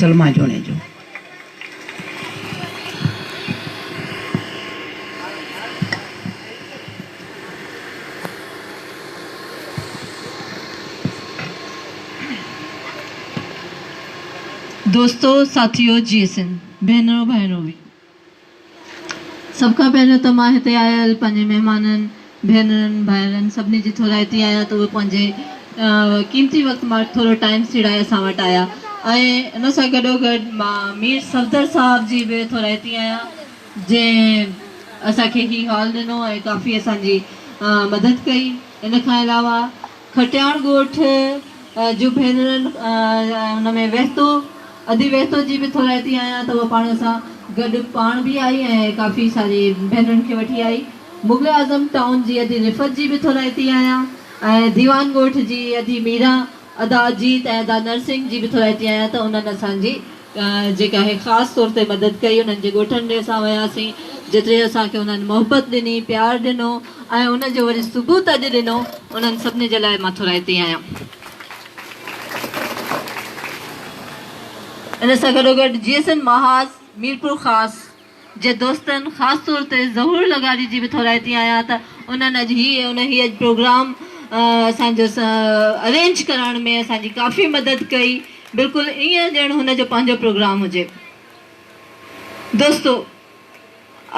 سلميٰ جوڻيجو. دوستو ساٿيو جيئي سنڌ ڀينرو ڀائرو به. سڀ کان پهريون ته مان هتي آيل پنهنجي مهمانن، ڀينرن، ڀائرن سڀني جي ٿورائتي آهيان ته اهي پنهنجي قيمتي وقت مان ٿورو ٽائيم سيڙائي اسان وٽ آيا ۽ ان سان گڏوگڏ مان مير صفدر صاحب جي به ٿورائتي آهيان جنهن اسان کي هي هال ڏنو ۽ ڪافي اسان جي مدد ڪئي ان کان علاوه کٽياڻ ڳوٺ جون ڀينرن ان ۾ وهتو ادي وهتو جي به ٿورائتي آهيان ته اها پاڻ سان گڏ پاڻ به آئي ۽ ڪافي ساري ڀينرن کي وٺي آئي. مغل اعظم ٽائون جي ادي رفعت جي به ٿورائتي آهيان ۽ ديوان ڳوٺ جي ادي ميران، ادا اجيت ۽ ادا نرسنگ جي به ٿورائتي آهيان ته انهن اسان جي جيڪا آهي خاص طور تي مدد ڪئي انهن جي ڳوٺن ڏي اسان وياسين جيتري اسان کي انهن محبت ڏني پيار ڏنو ۽ ان جو وري ثبوت اڄ ڏنو انهن سڀني جي لاء مان ٿورائتي آهيان. ان سان گڏوگڏ جي ايس اين محاذ ميرپورخاص جي دوستن خاص طور تي ظهور لغاري جي به ٿورائتي آهيان ته انهن اڄ هي ان هي اڄ پروگرام اسان جو ارينج ڪرڻ ۾ اسان جي ڪافي مدد ڪئي بلڪل ائين ڄڻ هن جو پنهنجو پروگرام هجي. دوستو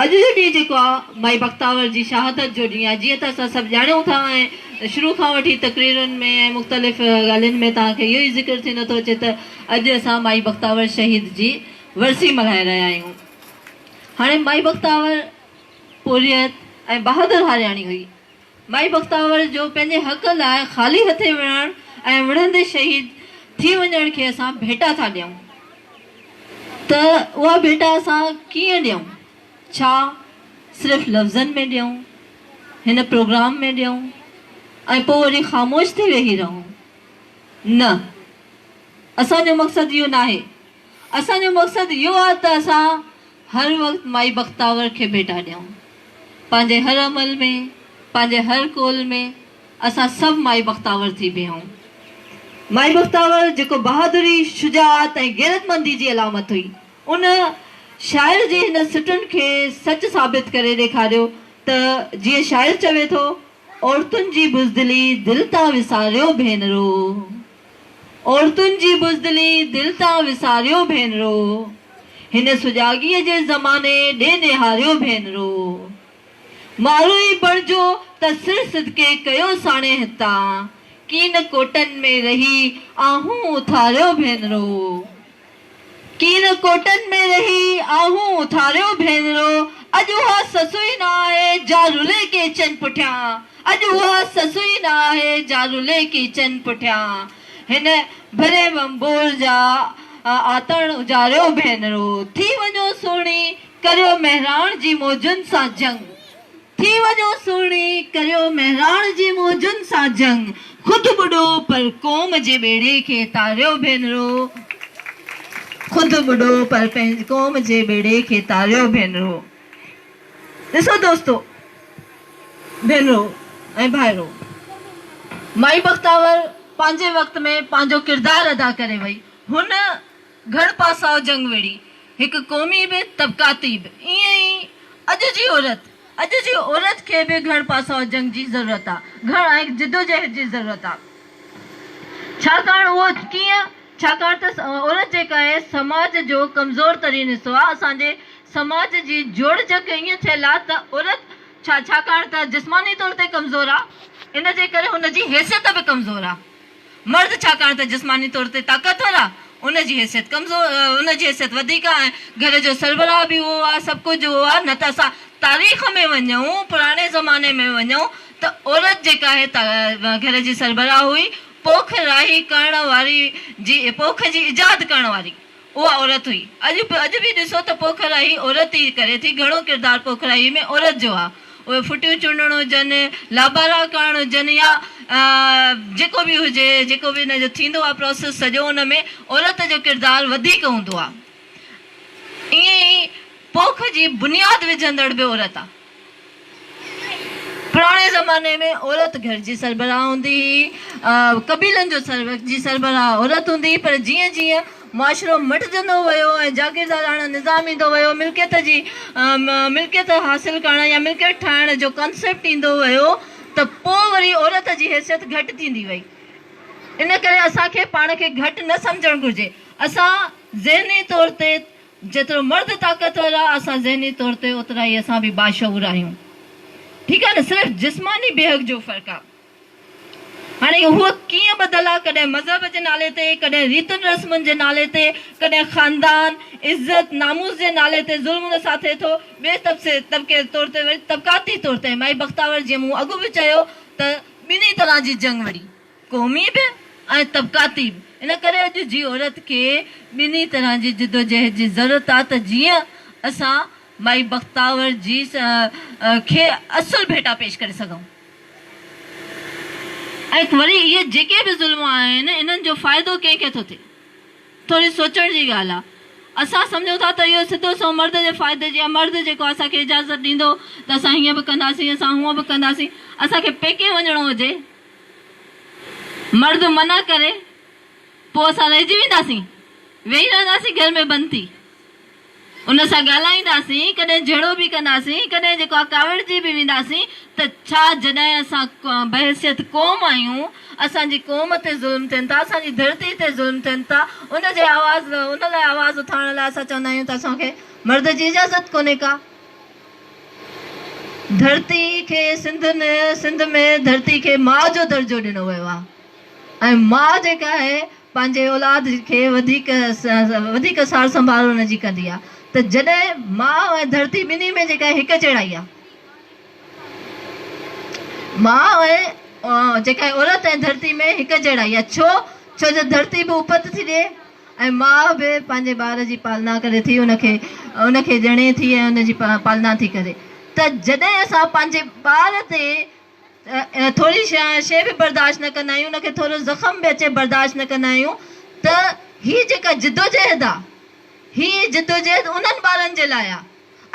اڄ جو ڏينهن جيڪو آهي مائي بختاور جي شهادت جو ڏينهن آهي جيئن ته اسان سڀ ڄاڻيون ٿا ۽ شروع کان وٺي تقريرن ۾ ۽ مختلف ڳالهين ۾ توهان کي اهو ئي ذڪر ٿيندو ٿو اچي ته اڄ اسان مائي بختاور شهيد جي ورسي ملهائي رهيا آهيون. هاڻي مائي بختاور پورهيت ۽ بهادر هارياڻي هئي. مائي بختاور جو پنهنجي حق لاء خالي هٿين وڙهڻ ۽ وڙهندي شهيد ٿي وڃڻ کي اسان ڀيٽا ٿا ڏيون ته اها ڀيٽا اسان ڪيئن ڏيون؟ ڇا صرف لفظن ۾ ڏيون؟ هن پروگرام ۾ ڏيون ۽ پوء وري خاموش ٿي ويهي رهون؟ نه اسان جو مقصد اهو ناهي. اسان جو مقصد اهو آهي ته اسان هر وقت مائي بختاور کي ڀيٽا ڏيون. پنهنجي هر عمل ۾، پنهنجي هر قول ۾ اسان سڀ مائي بختاور ٿي بيهون. مائي بختاور جيڪو بهادري، شجاعت ۽ غيرتمندي جي علامت هئي، ان شاعر جي هن سٽن کي سچ ثابت ڪري ڏيکاريو ته جيئن شاعر چوي ٿو، عورتن جي بزدلي دل تان وساريو ڀينرو. عورتن جي بزدلي دل تان وساريو ڀينرو، هن سجاڳيء جي زماني ڏي نهاريو ڀينرو. ماروئي بڻجو ته سر صدقي ڪيو ساڻي هتان، ڪين ڪوٽن ۾ رهي آهون اٿاريو ڀينرو. ڪين ڪوٽن ۾ رهي آهون اٿاريو ڀينرو، اڄ اها سسئي نه آهي جا رلي ڪيچن پٺيان، اڄ اها سسئي نه آهي جا رلي ڪيچن پٺيان، هن ڀري ڀنڀور جا آتڻ اجاريو ڀينرو، ٿي وڃو سهڻي ڪريو مهراڻ جي موجن سان جنگ. ٿي وڃو سهڻي ڪريو مهراڻ جي موجن سان جنگ، خود ٻڏو پر قوم جي ٻيڙي کي تاريو ڀينرو، خود ٻڏو پر قوم جي ٻيڙي کي تاريو ڀينرو. ڏسو دوستو، ڀينرو ۽ ڀائرو، مائي بختاور پنهنجي وقت ۾ پنهنجو ڪردار ادا ڪري وئي، هن گهڻ پاسائو جنگ وڙهي، هڪ قومي به طبقاتي به، ائين ئي اڄ جي عورت، اڄ جي عورت کي به گهڻ پاسائو جنگ جي ضرورت آ، گهڻ ۽ جدوجهد جي ضرورت آ. ڇاڪاڻ اهو ڪيئن؟ ڇاڪاڻ ته عورت جيڪا آهي سماج جو ڪمزور ترين حصو آ، اسان جي سماج جي جوڙجڪ ائين ٿيل آ ته عورت ڇا ڇاڪاڻ ته جسماني طور تي ڪمزور آ، ان جي ڪري هن جي حيثيت به ڪمزور آ. مرد ڇاڪاڻ ته جسماني طور تي طاقتور آ، ان جي حيثيت ڪمزور، ان جي حيثيت وڌيڪ آ ۽ گهر جو سربراهه به اهو آ، سڀ ڪجهه اهو آ، نه ته اسان تاريخ ۾ وڃون، پراڻي زماني ۾ وڃون ته عورت جيڪا آهي گهر جي سربراهه هئي، پوک راهي ڪرڻ واري جي پوک جي ايجاد ڪرڻ واري. اها عورت هئي. اڄ به اڄ به ڏسو ته پوک راهي عورت ئي ڪري ٿي. گهڻو ڪردار پوک راهي ۾ عورت جو آ. اهي ڦٽيون چونڊڻ هجن، لابارا ڪرڻ هجن يا جيڪو به هجي، جيڪو به ان جو ٿيندو آ پروسيس سڄو ان ۾ عورت جو ڪردار وڌيڪ هوندو آ. ائين ئي پوک جي بنياد وجهندڙ به عورت آ. پراڻي زماني ۾ عورت گهر جي سربراهه هوندي هئي، قبيلن جو سر جي سربراهه عورت هوندي هئي پر جيئن جيئن معاشرو مٽجندو ويو ۽ جاگيرداراڻو نظام ايندو ويو، ملڪيت جي ملڪيت حاصل ڪرڻ يا ملڪيت ٺاهڻ جو ڪانسيپٽ ايندو ويو ته پوء وري عورت جي حيثيت گهٽ ٿيندي وئي. ان ڪري اسان کي پاڻ کي گهٽ نه سمجهڻ گهرجي. اسان ذهني طور تي جيترو مرد طاقتور آ اسان ذهني طور تي اوترا ئي اسان به باشعور آهيون. ٺيڪ آ نه صرف جسماني بيهڪ جو فرق آ. هاڻي هوء ڪيئن ٻڌل آ ڪڏهن مذهب جي نالي تي ڪڏهن ريتن رسمن جي نالي تي ڪڏهن خاندان عزت ناموس جي نالي تي ظلم ان سان ٿئي ٿو ٻئي طبقي طور تي وري طبقاتي طور تي مائي بختاور جيئن مون اڳ به چيو ته ٻنهي طرح جي جنگ وڙهي قومي به ۽ طبقاتي به. ان ڪري اڄ جي عورت کي ٻنهي طرح جي جدوجهد جي ضرورت آ ته جيئن اسان مائي بختاور جي کي اصل ڀيٽا پيش ڪري سگهون. ۽ وري اهي جيڪي به ظلم آهن انهن جو فائدو ڪنهن کي ٿو ٿئي؟ ٿوري سوچڻ جي ڳالهه آ. اسان سمجهون ٿا ته اهو سڌو سنئون مرد جي فائدي جي آ، مرد جيڪو اسان کي اجازت ڏيندو ته اسان هيئن به ڪنداسين، اسان هونئن به ڪنداسين. اسان کي پيڪي وڃڻو هجي، مرد منع ڪري، پوء اسان رهجي وينداسين؟ ويهي رهنداسين گهر ۾ بند ٿي؟ ان سان ڳالهائينداسين، ڪڏهن جهيڙو به ڪنداسين، ڪڏهن جيڪو آهي ڪاوڙجي به وينداسين ته ڇا جڏهن اسان بحيثيت قوم آهيون، اسان جي قوم تي ظلم ٿين ٿا، اسان جي ڌرتي تي ظلم ٿين ٿا، ان جي آواز ان لاء آواز اٿارڻ لاء اسان چوندا آهيون ته اسان کي مرد جي اجازت ڪونهي ڪا. ڌرتي کي سنڌ سنڌ ۾ ڌرتي کي ماء جو درجو ڏنو ويو آهي ۽ ماء جيڪا آهي پنهنجي اولاد کي وڌيڪ وڌيڪ سار سنڀال ان جي ڪندي آهي ته جڏهن ماء ۽ ڌرتي ٻنهي ۾ جيڪا هڪ جهڙائي آهي ماء ۽ جيڪا عورت ۽ ڌرتي ۾ هڪ جهڙائي آهي ڇو ڇو جو ڌرتي به اپت ٿي ڏئي ۽ ماء به پنهنجي ٻار جي پالنا ڪري ٿي ان کي ان کي ڄڻي ٿي ۽ ان جي پالنا ٿي ڪري ته جڏهن اسان پنهنجي ٻار تي ٿوري شيء به برداشت نه ڪندا آهيون ان کي ٿورو زخم به اچي برداشت نه ڪندا آهيون ته هي جيڪا جدوجهد آ هي جدوجهد انهن ٻارن جي لاء آ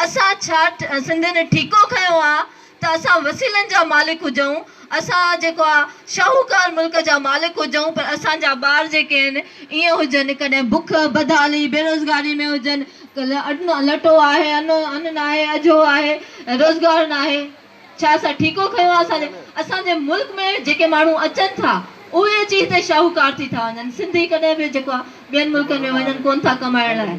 اسان ڇا سنڌين ٺيڪو کنيو آ ته اسان وسيلن جا مالڪ هجون اسان جيڪو آ شاهوڪار ملڪ جا مالڪ هجون پر اسان جا ٻار جيڪي آهن ائين هجن ڪڏهن بک بدحالي بيروزگاري ۾ هجن ڪڏهن لٽو آهي ان ناهي اجهو آهي روزگار ناهي. ڇا اسان ٺيڪو کنيو آهي اسان جي اسان جي ملڪ ۾ جيڪي ماڻهو اچن ٿا اهي اچي هتي شاهوڪار ٿي ٿا وڃن سنڌي ڪڏهن به جيڪو آهي ٻين ملڪن ۾ وڃن ڪون ٿا ڪمائڻ لاء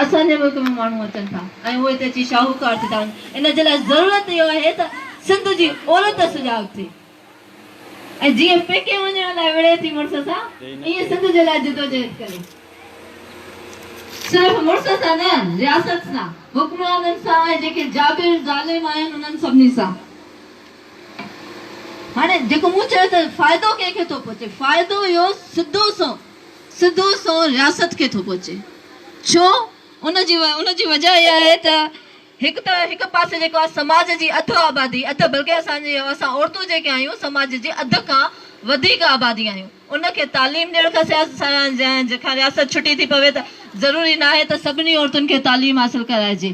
اسان جي ملڪ ۾ ماڻهو اچن ٿا ۽ اهي هتي اچي شاهوڪار ٿي ٿا وڃن ان جي لاء ضرورت اهو آهي ته سنڌ جي عورت سجاڳ ٿئي ۽ جيئن پيڪي وڃڻ لاء وڙهي ٿي مڙس سان، ائين سنڌ جي لاء جدوجهد ڪري. صرف مڙس سان نه، رياست سان، حڪمرانن سان ۽ جيڪي جابر ظالم آهن انهن سڀني سان. هاڻي جيڪو مون چيو ته فائدو ڪنهن کي ٿو پهچي؟ فائدو اهو سڌو سنئون سڌو سنئون رياست کي ٿو پهچي. ڇو؟ ان جي ان جي وجهه اها آهي ته هڪ ته هڪ پاسي جيڪو آهي سماج جي اڌ آبادي، اڌ بلڪه اسان جي اسان عورتون جيڪي آهيون سماج جي اڌ کان وڌيڪ آبادي آهيون ان کي تعليم ڏيڻ کان کان رياست ڇٽي ٿي پوي ته ضروري ناهي ته سڀني عورتن کي تعليم حاصل ڪرائجي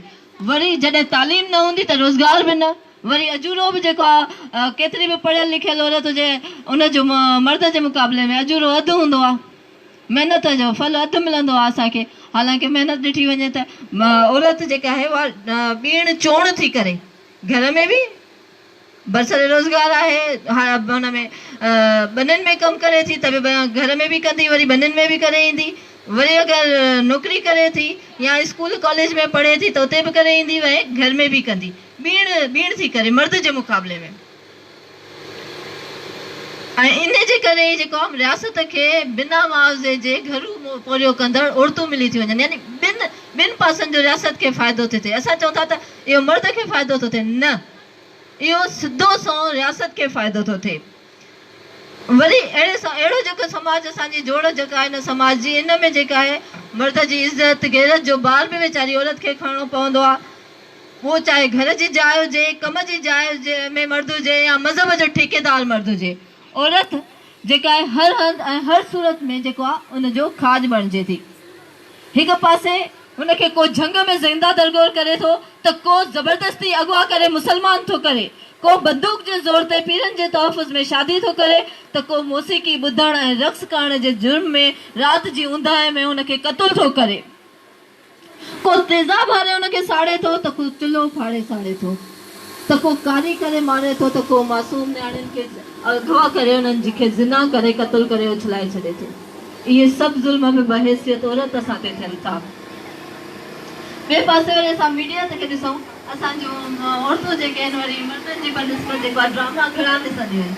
وري جڏهن تعليم نه هوندي ته روزگار به نه وري اجورو به جيڪو آهي ڪيتري به پڙهيل لکيل عورت هجي ان جو مرد جي مقابلي ۾ اجورو اڌ هوندو آهي. محنت جو ڦل اڌ ملندو آهي اسان کي حالانڪه محنت ڏٺي وڃي ته عورت جيڪا آهي اها ٻيڻ چوڻ ٿي ڪري گهر ۾ به برسر روزگار آهي ان ۾ ٻنين ۾ ڪم ڪري ٿي ته به گهر ۾ به ڪندي وري ٻنين ۾ به ڪري ايندي وري اگر نوڪري ڪري ٿي يا اسڪول ڪاليج ۾ پڙهي ٿي ته اتي به ڪري ايندي ۽ گهر ۾ به ڪندي ٻيڻ ٻيڻ ٿي ڪري مرد جي مقابلي ۾. ۽ ان جي ڪري ئي جيڪو عام رياست کي بنا معاوضي جي گهرو پورهيو ڪندڙ عورتون ملي ٿيون وڃن يعني ٻن ٻن پاسن جو رياست کي فائدو ٿو ٿئي اسان چئون ٿا ته اهو مرد کي فائدو ٿو ٿئي نه اهو سڌو سنئون رياست کي فائدو ٿو ٿئي وري اهڙي اهڙو جيڪو سماج اسان جي جوڙ جڪ آهي ان سماج جي ان ۾ جيڪا آهي مرد جي عزت غيرت جو بار به ويچاري عورت کي کڻڻو پوندو آهي پوء چاهي گهر جي جاء هجي، ڪم جي جاء ۾ مرد هجي يا مذهب جو ٺيڪيدار مرد هجي، عورت جيڪا آهي هر هنڌ ۽ هر صورت ۾ جيڪو آهي ان جو کاڄ بڻجي ٿي. هڪ پاسي هن کي ڪو جهنگ ۾ زنده درگور ڪري ٿو ته ڪو زبردستي اغوا ڪري مسلمان ٿو ڪري، ڪو بندوق جي زور تي پيرن جي تحفظ ۾ شادي ٿو ڪري ته ڪو موسيقي ٻڌڻ ۽ رقص ڪرڻ جي جرم ۾ رات جي اونداهي ۾ هن کي قتل ٿو ڪري. ڪو تيزاب هاري ان کي ساڙي ٿو ته ڪو چلهو ڦاڙي ساڙي ٿو ته ڪو ڪاري ڪري ماري ٿو ته ڪو معصوم نياڻين کي اغوا ڪري انهن جي کي زنا ڪري قتل ڪري اڇلائي ڇڏي ٿو. اهي سڀ ظلم به بحيثيت عورت اسان تي ٿين ٿا. ٻئي پاسي وري اسان ميڊيا کي ڏسون اسان جون عورتون جيڪي آهن وري مردن جي بنسبت جيڪو آهي ڊراما گهڻا ڏسنديون آهن.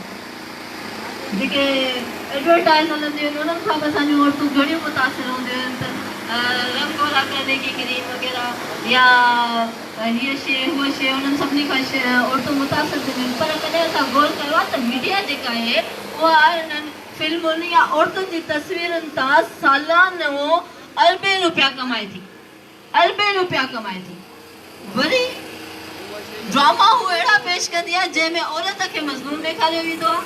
جيڪي ايڊورٽائيز هلنديون آهن انهن کان به اسان جون عورتون گهڻيون متاثر هونديون آهن ته رنگ گورا ڪرني ڪي ڪريم وغيره يا هيء شيء هوء شيء انهن سڀني کان عورتون متاثر ٿينديون آهن پر ڪڏهن اسان غور ڪيو آهي ته ميڊيا جيڪا آهي اها انهن فلمن يا عورتن جي تصويرن تان سالانو اربين روپيا ڪمائي ٿي. اربين روپيا ڪمائي ٿي. وري ڊراما هو اهڙا پيش ڪندي آهي جنهن ۾ عورت کي مظلوم ڏيکاريو ويندو آهي.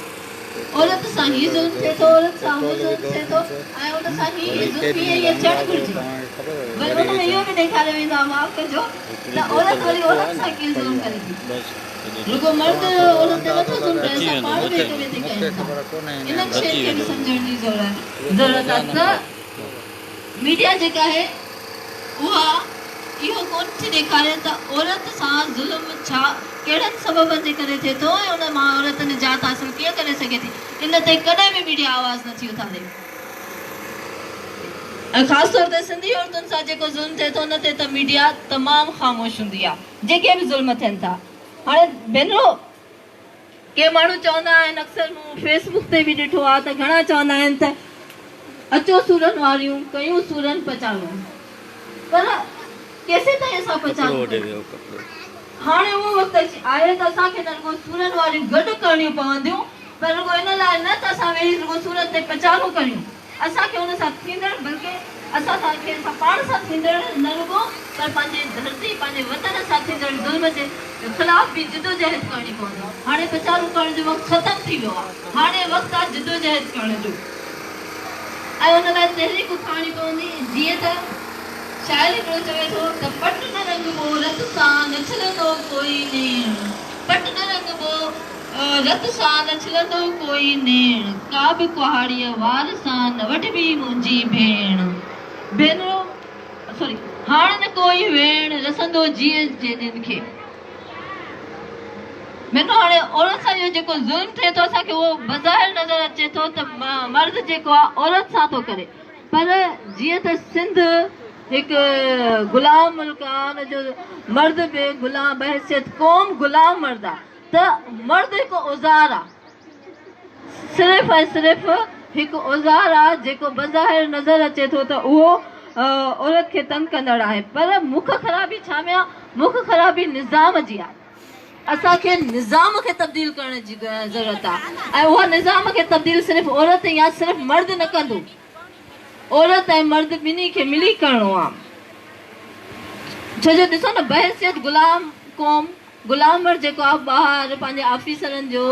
عورت سان هي ظلم ٿئي ٿو، عورت سان هو ظلم ٿئي ٿو ۽ ان سان هي هي ظلم هي هي ٿيڻ گهرجي. وري ان ۾ اهو به ڏيکاريو ويندو آهي معاف ڪجو ته عورت وري عورت سان ڪيئن ظلم ڪري ٿي. رڳو مرد عورت تي نٿو ظلم ڪري اسان پاڻ به هڪ ٻئي تي ڪيون ٿا. انهن شين کي به سمجهڻ جي ضرورت آهي ته ميڊيا جيڪا آهي اها اهو ڪونه ٿي ڏيکاري ته عورت سان ظلم ڇا ڪهڙن سببن جي ڪري ٿئي ٿو ۽ ان مان عورت نجات حاصل ڪيئن ڪري سگهي ٿي ان تي ڪڏهن به ميڊيا آواز نه ٿي اٿاري ۽ خاص طور تي سنڌي عورتن سان جيڪو ظلم ٿئي ٿو ان تي ته ميڊيا تمام خاموش هوندي آهي جيڪي به ظلم ٿين ٿا هاڻي ڀينرو ڪي ماڻهو چوندا آهن اڪثر مون فيس بڪ تي به ڏٺو آهي ته گهڻا چوندا آهن ته اچو سورن واريون ڪيون سورن پچارون پر ڪيسيتائين اسان پچارون ڪيون هاڻي اهو وقت اچي آهي ته اسان کي نه رڳو سورن واريون گڏ ڪرڻيون پونديون پر رڳو ان لاء نه ته اسان ويهي رڳو سورن تي پچارون ڪريون اسان کي ان سان ٿيندڙ بلڪه اسان سان کي اسان پاڻ سان ٿيندڙ نه رڳو پر پنهنجي ڌرتي پنهنجي وطن سان ٿيندڙ ظلم جي خلاف به جدوجهد ڪرڻي پوندي. هاڻي پچارون ڪرڻ جو وقت ختم ٿي ويو آهي. هاڻي وقت آهي جدوجهد ڪرڻ جو ۽ ان لاء تحريڪ اٿارڻي پوندي. جيئن ته شاعر هڪڙو چوي ٿو ته پٽ نه رڱبو رت سان نه ڇلندو ڪوئي نيڻ پٽ نه رڱبو رت سان نه ڇلندو ڪوئي نيڻ، ڪا به ڪهاڙيء وار سان نه وڍبي منهنجي ڀيڻ. ڀينرو، سوري، هاڻ نه ڪوئي ويڻ رسندو جيء جيڏين کي. ڀينرو، هاڻي عورت سان اهو جيڪو ظلم ٿئي ٿو اسان کي اهو بظاهر نظر اچي ٿو ته مرد جيڪو آهي عورت سان ٿو ڪري پر جيئن ته سنڌ هڪ غلام ملڪ آهي ان جو مرد به غلام بحيثيت قوم غلام مرد آهي. ته مرد هڪ اوزار آ، صرف ۽ صرف هڪ اوزار آ جيڪو بظاهر نظر اچي ٿو ته اهو عورت کي تنگ ڪندڙ آهي پر مک خرابي ڇا ۾ آ؟ مک خرابي نظام جي آهي. اسان کي نظام کي تبديل ڪرڻ جي ضرورت آ ۽ اها نظام کي تبديل صرف عورت يا صرف مرد نه ڪندو. عورت ۽ مرد ٻنهي کي ملي ڪرڻو آ. ڇو جو ڏسو نه بحيثيت غلام قوم غلام مرد جيڪو آ ٻاهر پنهنجي آفيسرن جو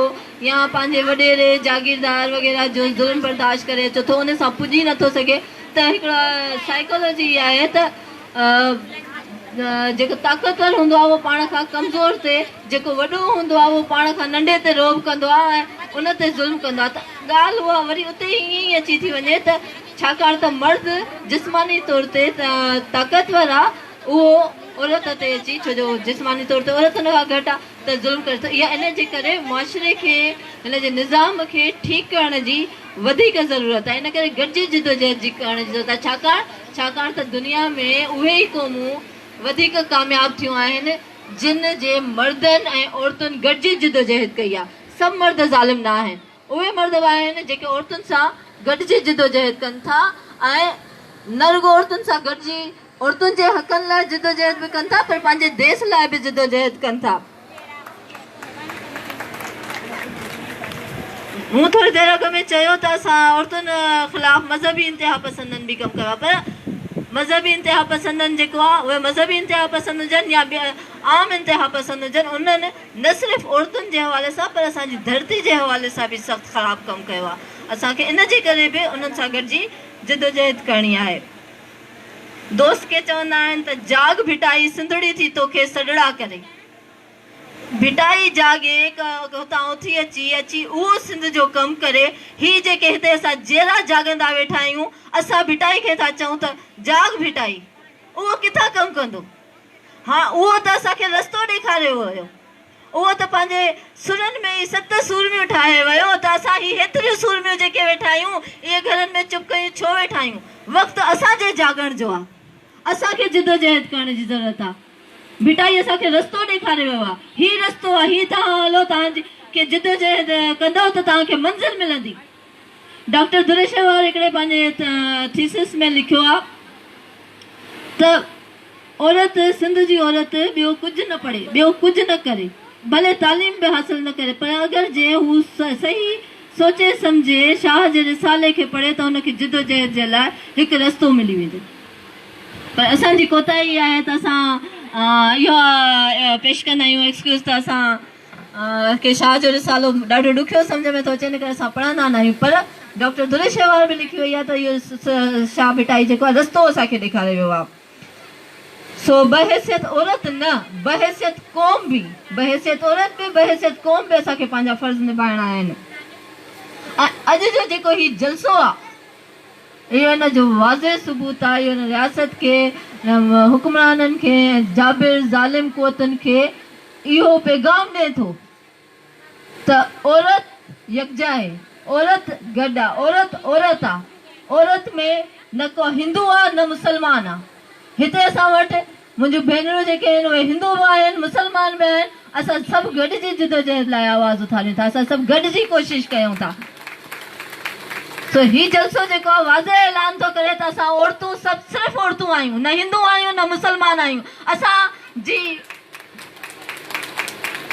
يا پنهنجي وڏيري جاگيردار وغيره جو ظلم برداشت ڪري اچي ٿو ان سان پڄي نٿو سگهي ته هڪڙا سائيڪالاجي اها آهي ته جيڪو طاقتور هوندو آهي اهو پاڻ کان ڪمزور تي جيڪو وڏو هوندو آهي اهو پاڻ کان ننڍي تي رعب ڪندو آهي ۽ ان تي ظلم ڪندو آهي ته ڳالهه اها وري اتي ئي ائين ئي اچي ٿي وڃي ته ڇاڪاڻ ته مرد جسماني طور تي طاقتور آهي اهو عورت تي اچي ڇو جو جسماني طور تي عورت ان کان گهٽ آهي ته ظلم ڪري ٿو اها ان جي ڪري معاشري کي هن جي نظام کي ٺيڪ ڪرڻ جي وڌيڪ ضرورت آهي ان ڪري گڏجي جدوجهد جي ڪرڻ جي ضرورت آهي ڇاڪاڻ ڇاڪاڻ ته دنيا ۾ اهي ئي قومون وڌيڪ ڪامياب ٿيون آهن جن جي مردن ۽ عورتن گڏجي جدوجهد ڪئي آهي سڀ مرد ظالم نه آهن اهي مرد به آهن جيڪي عورتن سان گڏجي جدوجهد ڪن ٿا ۽ نه رڳو عورتن سان گڏجي عورتن جي حقن لاء جدوجهد به ڪن ٿا پر پنهنجي ديس لاء به جدوجهد ڪن ٿا. مون ٿوري دير اڳ ۾ چيو ته اسان عورتن خلاف مذهبي انتها پسندن به ڪم ڪيو آهي پر مذهبي انتها پسندن جيڪو آهي اهي مذهبي انتها پسند هجن يا عام انتها پسند هجن انهن نه صرف عورتن جي حوالي سان پر اسان جي ڌرتي جي حوالي سان به سخت خراب ڪم ڪيو آهي. اسان کي ان جي ڪري به انهن سان گڏجي جدوجهد ڪرڻي آهي. دوست ڪي چوندا آهن ته جاڳ ڀٽائي سنڌڙي ٿي توکي سڏڙا ڪري. ڀٽائي جاڳي هتان اٿي اچي اچي اهو سنڌ جو ڪم ڪري. هي جيڪي هتي اسان جيئرا جاڳندا ويٺا آهيون، اسان ڀٽائي کي ٿا چئون ته جاڳ ڀٽائي. اهو ڪٿان ڪم ڪندو؟ ها اهو ته اسان کي رستو ڏيکاري ويو. اهو ته پنهنجي سرن ۾ ئي ست سورميون ٺاهي ويو ته اسان هي هيتريون سورميون جيڪي ويٺا آهيون اهي گهرن ۾ چپ ڪيون ڇو ويٺا آهيون؟ وقت اسان جي جاڳڻ جو آهي. اسان کي جدوجهد ڪرڻ جي ضرورت آهي. ڀٽائي اسان کي رستو ڏيکاري ويو آهي. هي رستو آهي هي توهان هلو توهان کي جدوجهد ڪندؤ ته توهان کي منزل ملندي. ڊاڪٽر درشهوار هڪڙي پنهنجي ٿيسز ۾ لکيو آهي ته عورت سنڌ جي عورت ٻيو ڪجهه نه پڙهي ٻيو ڪجهه نه ڪري ڀلي تعليم به حاصل نه ڪري پر اگر جي هو صحيح سوچي سمجهي شاهه جي رسالي کي پڙهي ته ان کي جدوجهد جي لاء هڪ رستو ملي ويندو پر اسان جي ڪوتاهي اها آهي ته اسان اهو پيش ڪندا آهيون ايڪسڪيوز ته اسان کي شاهه جو رسالو ڏاڍو ڏکيو سمجهه ۾ ٿو اچي ان ڪري اسان پڙهندا نه آهيون پر ڊاڪٽر درشهوار به لکي وئي آهي ته اهو شاهه ڀٽائي جيڪو آهي رستو اسان کي ڏيکاري ويو آهي سو بحيثيت عورت نه بحيثيت قوم به بحيثيت عورت به بحيثيت قوم به اسان کي پنهنجا فرض نڀائڻا آهن ۽ اڄ جو جيڪو هي جلسو آهي اهو ان جو واضح ثبوت آهي اهو ان رياست کي حڪمرانن کي ۽ جابر ظالم قوتن کي اهو پيغام ڏئي ٿو ته عورت يڪجا آهي، عورت گڏ آ، عورت عورت آ، عورت ۾ نه ڪو هندو آ نه مسلمان آ. هتي اسان وٽ منهنجون ڀينرون جيڪي آهن اهي هندو به آهن مسلمان به آهن، اسان سڀ گڏجي جدوجهد لاء آواز اٿاريون ٿا، اسان سڀ گڏجي ڪوشش ڪيون ٿا. سو هي جلسو جيڪو آ واضح اعلان ٿو ڪري ته اسان عورتون سڀ صرف عورتون آهيون، نه هندو آهيون نه مسلمان آهيون، اسان جي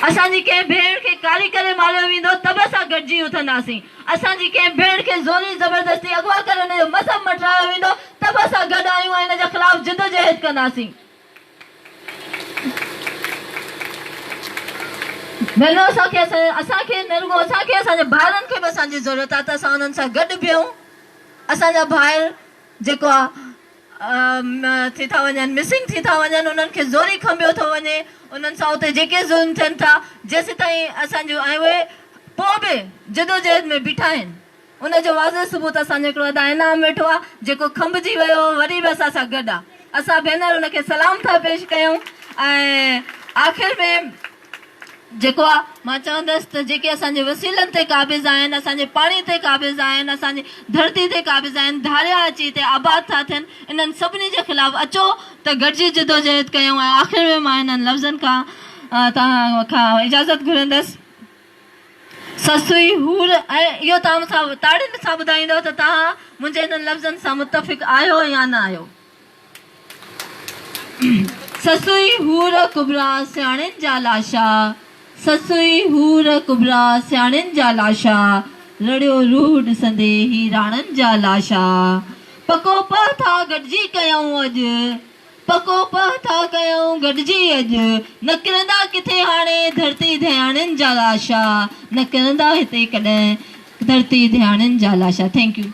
اسان جي ڪنهن ڀيڻ کي ڪاري ڪري ماريو ويندو ته به اسان گڏجي اٿنداسين، اسان جي ڪنهن ڀيڻ کي زوري زبردستي اغوا ڪري ان جو مذهب مٽرايو ويندو ته به اسان گڏ آهيون ۽ ان جي خلاف جدوجهد ڪنداسين. ڀينرون اسان کي اسان کي نه رڳو اسان کي اسان جي ڀائرن کي به اسان جي ضرورت آهي ته اسان انهن سان گڏ بيهون اسان جا ڀائر جيڪو آ ٿي ٿا وڃن مسنگ ٿي ٿا وڃن انهن کي زوري کنڀيو ٿو وڃي انهن سان اتي جيڪي ظلم ٿين ٿا جيسيتائين اسان جون ۽ اهي پوء به جدوجهد ۾ بيٺا آهن ان جو واضح ثبوت اسان جو هڪڙو ادا انعام ويٺو آ جيڪو کنڀجي ويو هو وري به اسان سان گڏ آ اسان ڀينر ان کي سلام ٿا پيش ڪيون ۽ آخر ۾ جيڪو آ مان چوندس ته جيڪي اسان جي وسيلن تي قابض آهن، اسان جي پاڻي تي قابض آهن، اسان جي ڌرتي تي قابض آهن، ڌاريا اچي هتي آباد ٿا ٿين، انهن سڀني جي خلاف اچو ته گڏجي جدوجهد ڪيون ۽ آخر ۾ مان انهن لفظن کان توهان کان اجازت گهرندس. سسئي حور ۽ اهو توهان مون سان تاڙين سان ٻڌائيندؤ ته توهان منهنجي انهن لفظن سان متفق آهيو يا نه آهيو. سسئي حور ڪبريٰ سياڻين جا لاشا، سسئي حور ڪبريٰ سياڻين جا لاشا، رڙيو روح ڏسندي هي راڻن جا لاشا. پڪو پهه ٿا گڏجي ڪيائون اڄ، پڪو پهه ٿا ڪيائون گڏجي اڄ، نه ڪرندا ڪٿي هاڻي ڌرتي ڌياڻين جا لاشا، نه ڪرندا هتي ڪڏهن ڌرتي ڌياڻين جا لاشا. Thank you.